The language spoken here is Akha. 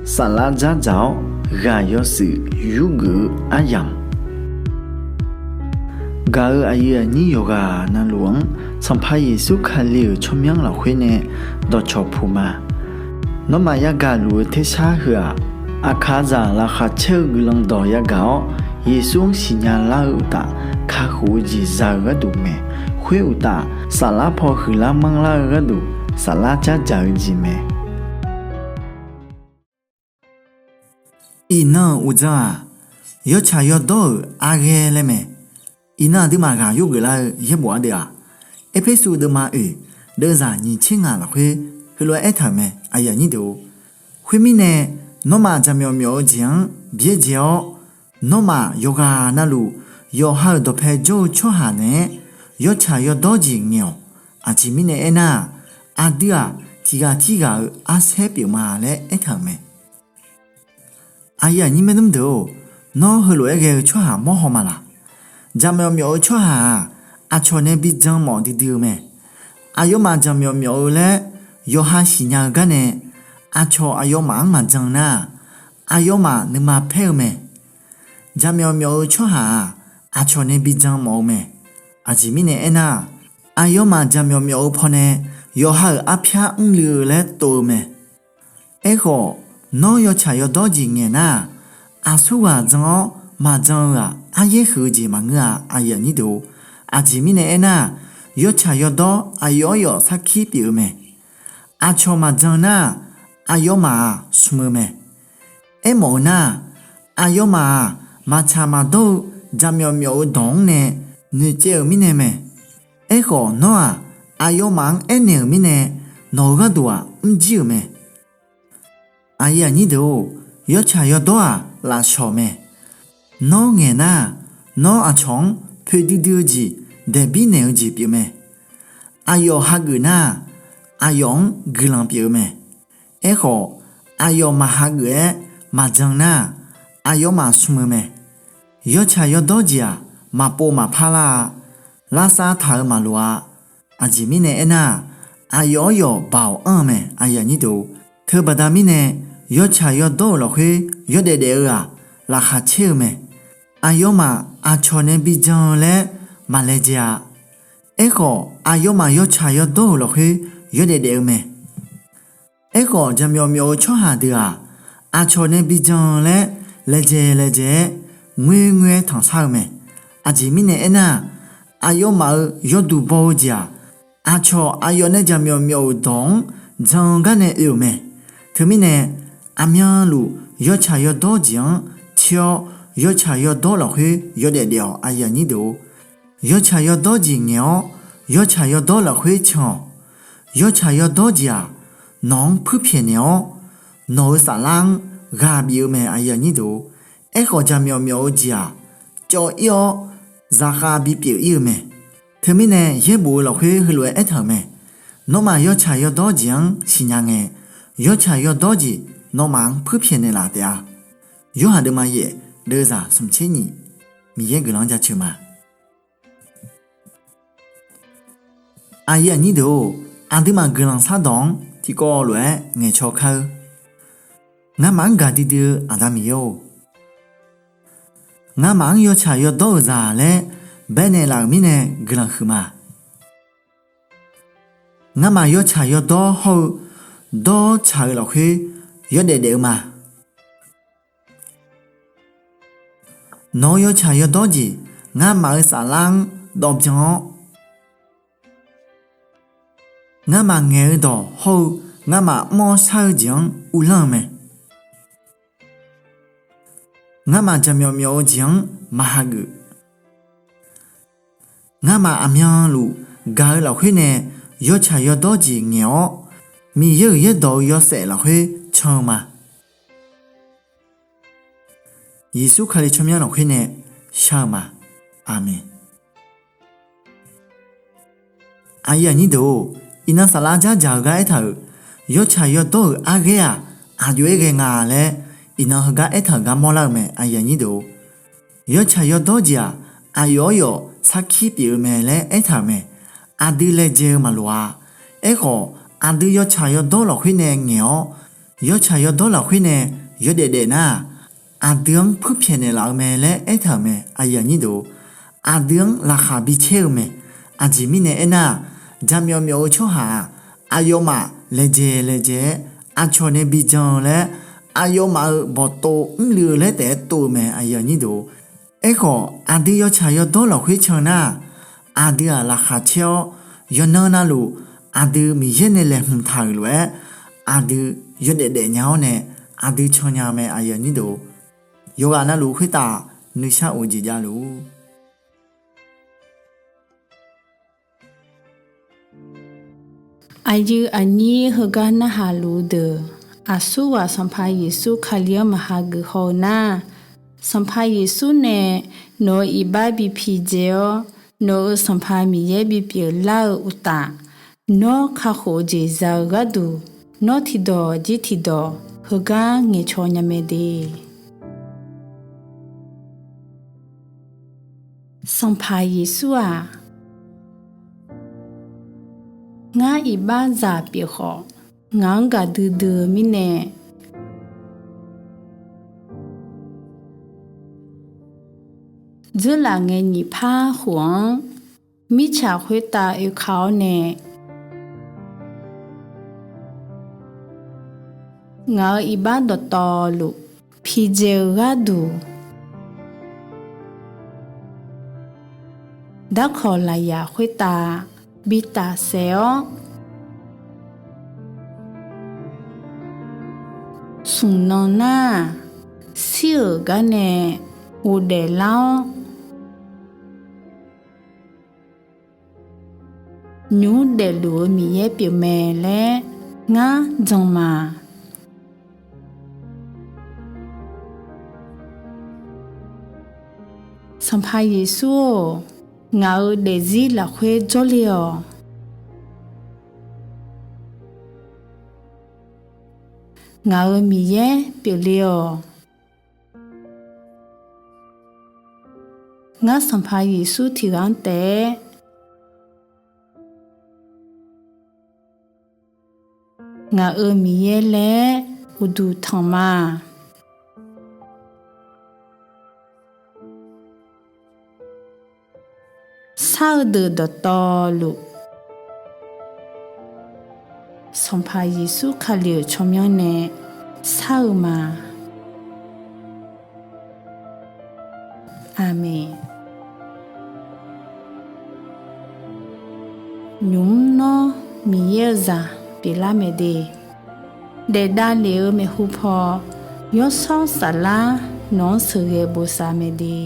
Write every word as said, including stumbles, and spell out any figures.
Saflar dzardzaq-awr ghaq yawshuif yurgeuf-eu aryamq, gaq-euq aqyuif aqnyir yawqghaq navluf-anr Sanqpaq Yeqsur Kali-euq tsawrmyanr lafkhoer nae dawqcawq puq ma. Nawmaf yagaq luf-eu tersar heu-aq, aqkaqzaq laqkhaq caer-eu guiqlanq dawq yagaq-awr, Yeqsur-anr siqnya lar-eu uqtaf, kakhof-eu jeq za-eu gharduq mae. Khoer uqtaf, saflar paw huiqlar manrlar-eu gharduq, saflar dzardzaq-eu jeq mae. Iqnan-euq uqdzan-aq, yawtsaq yawdawr-euq arghaer laer mae. Iqnan aqduimaf ghaq yurgeuf lar-eu yaerbof ardeuv-aq, Erpersu deuvma oeq, deuvzaq nyiq tser ngaq lafkhoer heulof-aer aertaq-euq mae. Khoermirnae, nawmaf jaqmyawf myawf-eu jeq-anr byaerdzae-awr, nawmaf yawqghaq navluf yawqha-euq dawqpae jawr-eu tsawrhaq naeq-aer yawtsaq yawdawr jeq ngaeq-awq. Aqjeq mirnae aernar-aq, aqdui-aq tiqghaq tirghaq-eu arsaer pyeufma laer aertaq-euq mae. Aqyuif aqnyir maernmr deuq-or, nawr heulof-aer ghae-eu tsawrhaq mawrhaw ma laq? Jaqmyawf myawf-eu tsawrhaq-aq, aqcawq nae bijan mawf duidui-eu mae. Aqyawfmaf jaqmyawf myawf-eu laer yawqha siqnya-eu garnae, aqcawq aqyawfmaf-anr maqjan nar-aq, aqyawfmaf nuima paer-eu mae. Jaqmyawf myawf-eu tsawrhaq-aq, aqcawq nae bijan mawf-eu mae. Aqjeq mirnae aernar-aq, aqyawfmaf jaqmyawf myawf-eu pawnae yawqha-euq arpyar mrluiv-eu laer tov-eu mae. Aerkhawf, nawr yawtsaq yawdawr jeq ngaeq nar-aq, aqsurghaq jan-awr maqjan-eu-aq, aryaer huiq-eu jeq maqngeur-a. Aqjeq mirnae aernar-aq, yawtsaq yawdawr aqyawf aryawf sarkir pyeuf-eu mae. Aqcawq maqjan nar-aq, aqyawfmaf-aq smq-eu mae. Aermawf-eu nar-aq, aqyawfmaf-aq maqtsaq maqdawr-eu jaqmyawf myawf-eu dawq-anr nae noeqtsaev-euq mirnae mae. Aerkhawf, nawr-aq aqyawfmaf-anr aernaeq-euq mirnae, nawq-eu gharduq-aq mrjir-euq mae. Aqyuif aqnyir deuq-or, yawtsaq yawdawr-aq lafshawq mae. Nawr ngaeq nar-aq, nawr aqcawq-anr poeqdui dui-eu jeq daeqbir naeq-eu jeq pyeufmae. Aqyawf hageuf nar-aq, aqyawf-anr guiqlanq pyeuf-eu mae. Aerkhawf, aqyawf maqhageuf-aer maqjan nar-aq, aqyawfmaf smq-eu mae. Yawtsaq yawdawr jeq-aq, maqpov maqpar lar-a. Lavsav taq-eu maqloq-a. Aqjeq mirnae aernar-aq, aqyawf aryawf baoq anr-eu mae. Teubaqda mirnae, yawtsaq yawdawr-euq lafkhoer yawdaef daef-eu-aq, laqkhaq caer-eu mae. Aqyawfmaf aqcawq nae bijan-eu laer maqlaejae-a. Aerkhawf, aqyawfmaf yawtsaq yawdawr-euq lafkhoer yawdaef daef-eu mae. Aerkhawf, jaqmyawf myawf-eu tsawrhaq deuq-aq, aqcawq nae bijan-eu laer laejae laejae-aer ngoerngoer-aer tanqshar-eu mae. Aqjeq mirnae aernar-aq, aqyawfmaf-euq yawduq baw-eu jeq-aq, aqcawq aqyawf nae jaqmyawf myawf-euq dawq-anr jan-eu garnae oe-euq mae. Teumirnae, aqmyanluf yawtsaq yawdawr jeq-anr tser-awr, yawtsaq yawdawr lafkhoer yawdaef daef-awq. Yawtsaq yawdawr jeq ngaeq-awr, yawtsaq yawdawr lafkhoer can-awq. Yawtsaq yawdawr jeq-aq, nawq-anr puirpyaeq naeq-awr, nawq-euq saflar-anr ghaq bif-eu mae. Aerkhawf, jaqmyawf myawf-eu jeq-aq, cawv-ir-awr zaqkhav bipyeuf-ir-eu mae. Teumirnae yaerbof-eu lafkhoer heulof-aer aertaq-euq mae. Nawmaf yawtsaq yawdawr jeq-anr siqnya ngae, yawtsaq yawdawr jeq nawmaf-anr puirpyaeq naeqlaf taef-a. Yorhaq deuvma yaef deuvzaq smq tser nyiq. Miqyaer guiqlanq-anr jaceuq ma. Aqyuif aqnyir deuq-or, aqduimaf guiqlanq shardawq-anr tiqkawv lof-aer ngaeqcaw kar-eur. Ngamaf-anr gaqdui dui-eu Aqda Miqyaer-or, ngamaf-anr yawtsaq yawdawr-euq zaq laer baenaeq laf-euq mirnae guiqlanq huiqma. Ngamaf yawtsaq yawdawr hawr-eu dawr tsaq-eu lafkhoer yawdaef daef-eu ma. Nawq-eu yawtsaq yawdawr jeq ngamaf-eu saflar-anr dawvbyan-awr, ngamaf ngaeq-eu dawq hawr-eu ngamaf mr-awr shar-eu jeq-anr uvlanr-eu mae. Ngamaf jaqmyawf myawf-eu jeq-anr maq hageuf. Ngamaf aqmyanluf gaq-eu lafkhoer nae yawtsaq yawdawr jeq ngaeq-awr, Miqyaer-euq yaerdawq-eu yawshaef lafkhoer can-eu ma. Yeqsur Kali tsawrmyanr lafkhoer nae shar-eu ma. Aqmeq. Aqyuif aqnyir deuq-or, iqnan saflar dzardzaq-eu gar aertaq-euq, yawtsaq yawdawr-euq arghaer-aq, aqjox-aer ghae nga laer, iqnan heugar aertaq-euq gar mawrlar-eu mae. Yawtsaq yawdawr jeq-aq, aqyawf aryawf sarkir pyeuf-eu mae laer aertaq-euq mae. Aqdui laejae-eu maqloq-a. Aerkhawf, aqdui yawtsaq yawdawr lafkhoer nae ngaeq-awr, yawtsaq yawdawr lafkhoer nae yawdaef daef nar-aq, aqdui-anr puirpyaeq naeqlaf-eu mae laer aertaq-euq mae. Aqdui-anr laqkhaq bicaer-eu mae. Aqjeq mirnae aernar-aq, jaqmyawf myawf-eu tsawrhaq-aq, aqyawfmaf laejae laejae-aer aqcawq nae bijan-eu laer, aqyawfmaf-euq bawqtov mrluiv-eu laer taef-aer tov-eu mae. Aerkhawf, aqdui yawtsaq yawdawr lafkhoer can nar-aq, aqdui-aq laqkhaq caer-awr, yawqnan navluf aqdui Miqyaer nae laeqhmq taq-euq lof-aer, aqdui yawdaef daef nya-awr nae aqdui can nya mae. Yawqghaq navluf khoertav nuishar of jeq javluf-ur. Aqyuif aqnyir heugar narhaq luf-eu deuq, aqsurghaq Sanqpaq Yeqsur Kali-anr maqha geuf haw-eu nar, Sanqpaq Yeqsur nae nawq-euq iqbax bi pidzae-awr, nawq-euq Sanqpaq Miqyaer bipyeuf lar-eu uqtaf, nawr kakhof-eu jeq za-eu gharduq, nawr tiqdawq jir tiqdawq heugar ngaeqcaw nya mae de. Sanqpaq Yeqsur-aq, ngar iqbaxzaq pyeuf khawf, ngaq-anr gaqdui dui-eu mirnae, dzeurlaf ngae nyiq par khof-anr mirtsaq khoertav oeka-awr nae, ngaq-euq iqbax dawqtawvluf pidzae-eu gharduq, darkawq lafyaq khoertav bi tafsaef-awr, smq nan nar-aq, shir-euq gar nae ghofdaef lar-awr, nymq mr daefluf-eu Miqyaer pyeufmae laer ngar jan ma. Sanqpaq Yeqsur-or, ngaq-euq daefzir lafkhoer jawrle-awq. Ngaq-euq Miqyaer pyeufle-awq. Ngar Sanqpaq Yeqsur tiqghaq-anr taef-aer ngaq-euq Miqyaer laer uqduq tanq ma. Shar-eu deuq dawqtawvluf, Sanqpaq Yeqsur Kali-euq tsawrmyanr nae shar-eu ma. Aqmeq. Nymq mr nawr Miqyaer-eu zaq pyeuflar mae de. Daefdav lef-eu maeqhu paw, Yawshawr Saflar nawq-anr sheuqghae bosav mae de.